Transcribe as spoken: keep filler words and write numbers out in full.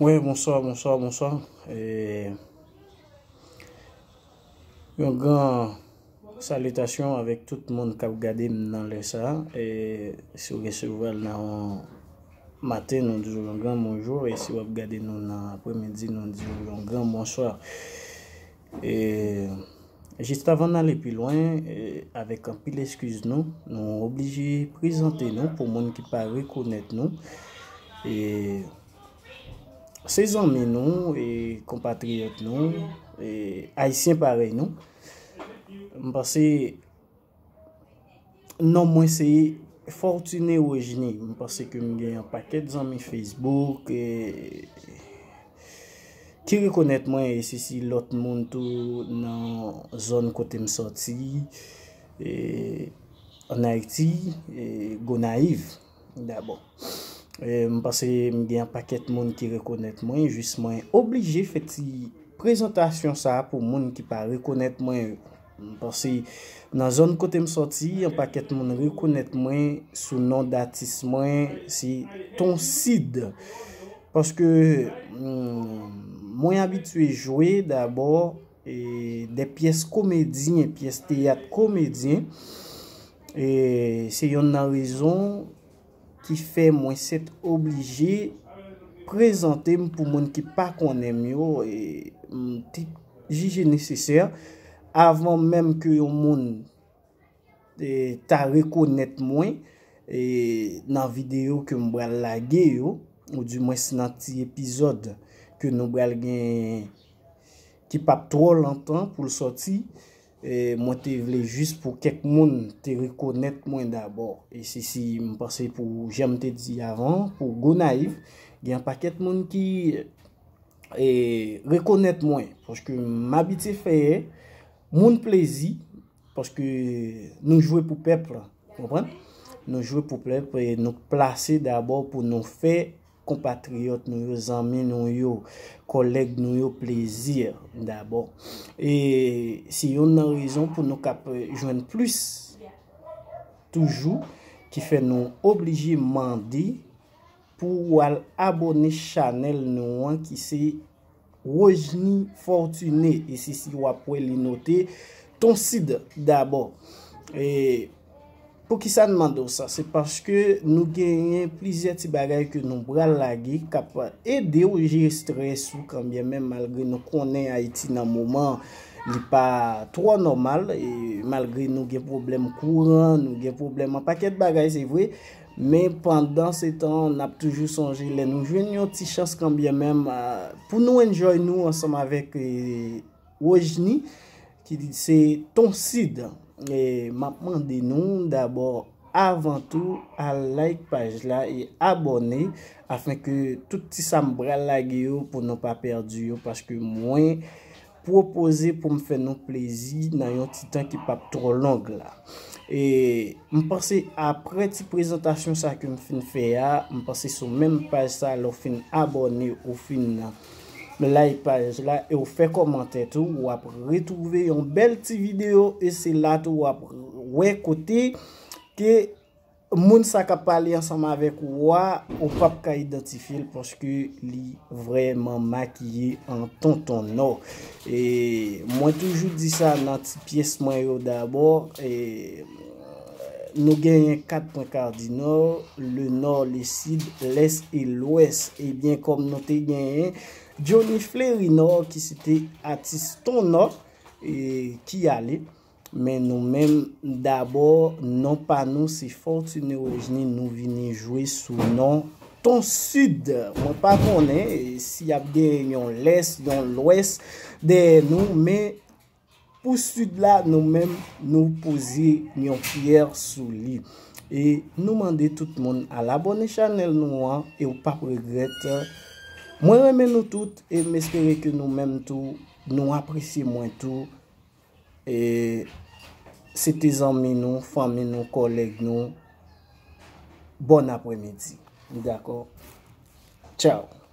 Wi, bonswa, bonswa, bonswa. E, yon gran salitasyon avèk tout moun k ap gade m nan lè sa. E, si w resevwa l nan maten, nou di w yon gran bonjou. E si w ap gade nou nan apremidi, nou di w yon gran bonswa. E, jis avan n ale pi lwen, e, avèk anpil eskiz nou, nou oblije prezante nou pou moun ki pa rekonèt nou. E, se zanmi nou, e, konpatriyòt nou, e, ayisyen parèy nou. M panse non mwen se Fortuné Rogené. M panse ke m gen yon pakèt zanmi Facebook, e, ki rekonèt mwen, e se si lòt moun tou nan zòn kote m sòti, e, ann Ayiti, e, Gonayiv, dabò. E, m panse m gen yon pakèt moun ki rekonèt mwen, jis mwen oblije fè ti prezantasyon sa a pou moun ki pa rekonèt mwen. M panse nan zòn kote m sòti, yon pakèt moun rekonèt mwen sou non datis mwen, se Ton Sid. Paske, hmm, mwen abitye jwe dabò, e, de pyès komedyen, pyès teyat komedyen. E se yonn nan rezon ki fè mwen sèt oblije prezante m pou moun ki pa konnen m yo, e m te jije nesesè, avan menm ke yon moun, e, ta rekonèt mwen, e, nan videyo ke m pral lage yo, oudimwens nan ti epizòd ke nou pral gen ki p ap twò lontan pou l sòti. E, mwen te vle jis pou kèk moun te rekonèt mwen dabò. E se si m panse pou, jan m te di avan, pou Gonayiv, gen yon pakèt moun ki, e, rekonèt mwen. Paske m abitye fè moun plezi, paske nou jwe pou pèp la, konprann? Nou jwe pou pèp e nou plase dabò pou nou fè konpatriyòt nou yo, zanmi nou yo, kòlèg nou yo plezi dabò. E se yonn nan rezon pou nou k ap jwenn plis toujou ki fè nou oblije mande pou w al abòne chanèl nou an ki se Rogené Fortuné, e se si w ap wè li note Ton Sid dabò. E poukisa n mande w sa? Se paske nou genyen plizyè ti bagay ke nou pral lage k ap ede w jere estrès ou, kanbyenmenm malgre nou konnen Ayiti nan moman li pa twò nòmal, e malgre nou gen pwoblèm kouran, nou gen pwoblèm yon pakèt bagay, se vre, men pandan se tan, n ap toujou sonje lè nou jwenn yon ti chans, kanbyenmenm, a, pou nou enjoy nou ansanm avèk, e, Rogené, ki se Ton Sid. E, m ap mande nou dabò, avan tou, al like paj la e abòne, afenke tout ti sa m pral lage yo pou nou pa pèdi yo, paske mwen pwopoze pou m fè nou plezi nan yon ti tan ki p ap twò long la. E m panse apre ti prezantasyon sa ke m fin fè a, m panse sou menm paj sa, lè w fin abòne, ou fin like paj la e w fè kòmantè tou, w ap retwouve yon bèl ti videyo e se la tou w ap wè kote ke moun sa k ap pale ansanm avèk ou a, ou p ap ka idantifye l paske li vrèman makiye an tonton nò. E mwen toujou di sa nan ti pyès mwen yo dabò, e nou genyen kat pwen kadinò, le nò, le sid, lès e lwès. Ebyen, kòm nou te genyen Johnny Fleurinor ki se te atis Ton Nò, e ki ale. Men nou menm, dabò, non pa nou se Fortuné Rogené, nou vini jwe sou non Ton Sid. Mwen pa konnen, e, si y ap gen yon lès, yon lwès dèyè nou, men pou sid la, nou menm, nou poze yon pyè sou li. E nou mande tout moun al abòne chanèl nou an, e w p ap regrèt. Mwen renmen nou tout, e m espere ke nou menm tou, nou apresye mwen tou. E se te zanmi nou, fanmi nou, kòlèg nou. Bòn apremidi. Dakò? Tchaw.